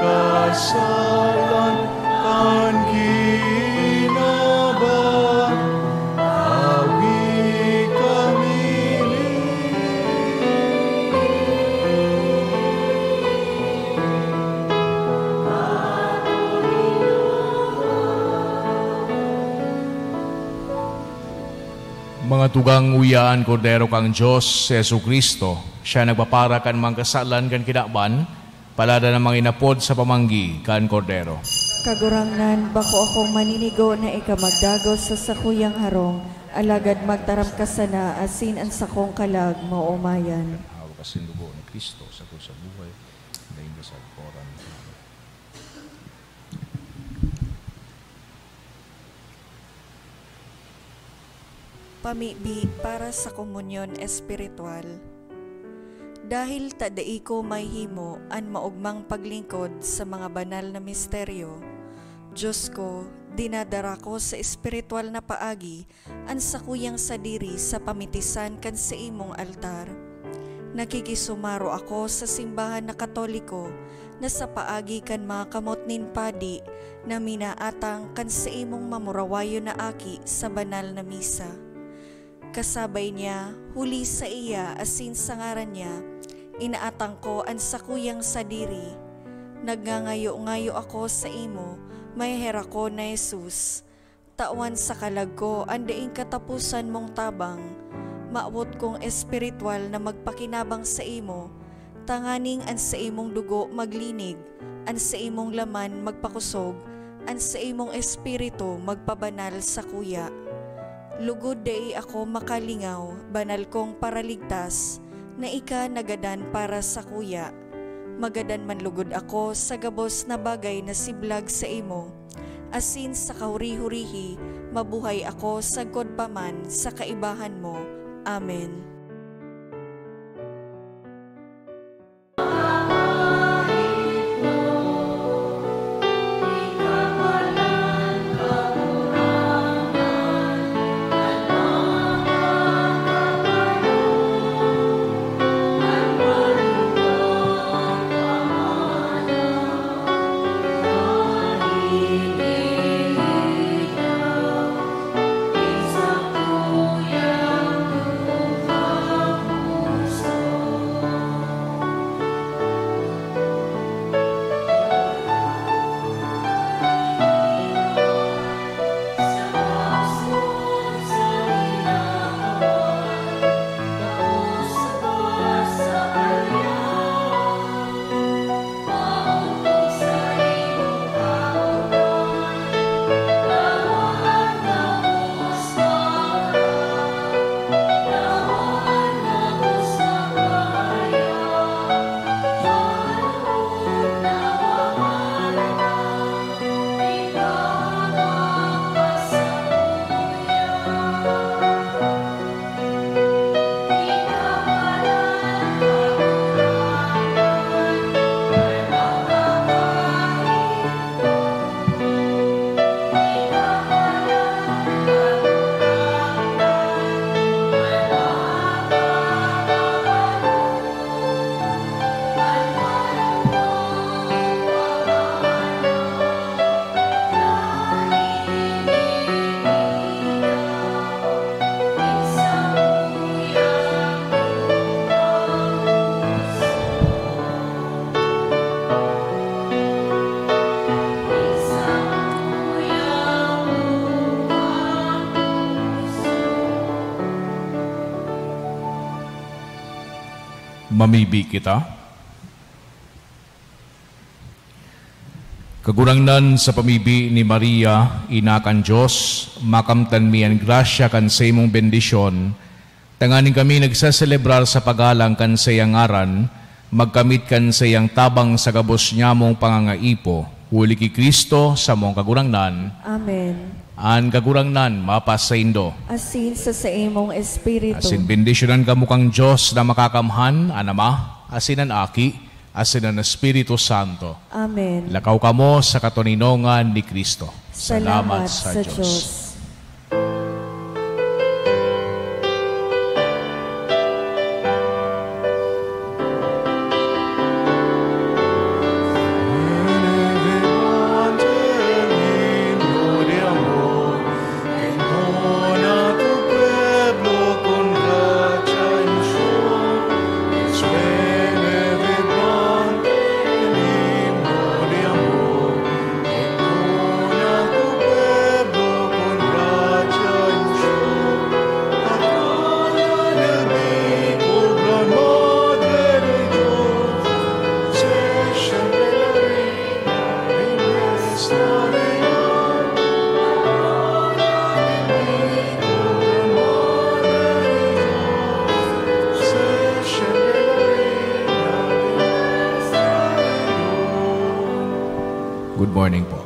kasalan kan kinaban, awi kami. Mga tugang, uya an Kordero kan Dios, si Jesu-Cristo. Siya nagpapara kan mga kasalan kan kinaban. Palada na mga inapod sa pamanggi kan Kordero. Kagurangnan, bako akong maninigo na ika magdagos sa sakuyang harong, alagad magtaram ka sana asin an sakong kalag maomayan. Hawak asin dugo ni Cristo, sakol sa buhay, daing kasaguran. Pamibi para sa komunyon espiritual. Dahil ta dai ko mahimo an maogmang paglingkod sa mga banal na misteryo, Dios ko, dinadara ko sa espiritual na paagi an sakuyang sadiri sa pamitisan kan saimong altar. Nakikisumaro ako sa simbahan na Katoliko na sa paagi kan mga kamot nin padi na minaatang kan saimong mamurawayon na aki sa banal na misa. Kasabay niya, huli saiya asin sa ngaran niya, inaatang ko an sakuyang sadiri. Nagngangayo-ngayo ako saimo, maheherak ko na Jesus. Tawan sa kalag ko an daing kataposan mong tabang. Mawot kong espiritual na magpakinabang saimo, tanganing an saimong dugo maglinig, an saimong laman magpakosog, an saimong espiritu magpabanal sakuya. Lugod dai ako makalingaw, banal kong Paraligtas, na ika nagadan para sakuya. Magadan man lugod ako sa gabos na bagay na siblag saimo, asin sa kahuri-hurihi mabuhay ako sagkod pa man sa kaibahan mo. Amen. Mamibi kita. Kagurangnan, sa pamibi ni Maria, Ina kan Dios, makamtan mi an grasya kan saimong bendisyon, tanganing kami nagseselebrar sa paggalang kan saiyang ngaran, magkamit kan saiyang tabang sa gabos nyamong pangangaipo, huli ki Cristo, samong Kagurangnan. Amen. An Kagurangnan mapasaindo. Asin sa saimong espiritu. Asin bendisyonan kamo kan Dios na makakamhan, an Ama, asin an Aki, asin an Espiritu Santo. Amen. Lakaw kamo sa katoninongan ni Cristo. Salamat sa Dios. Good morning po.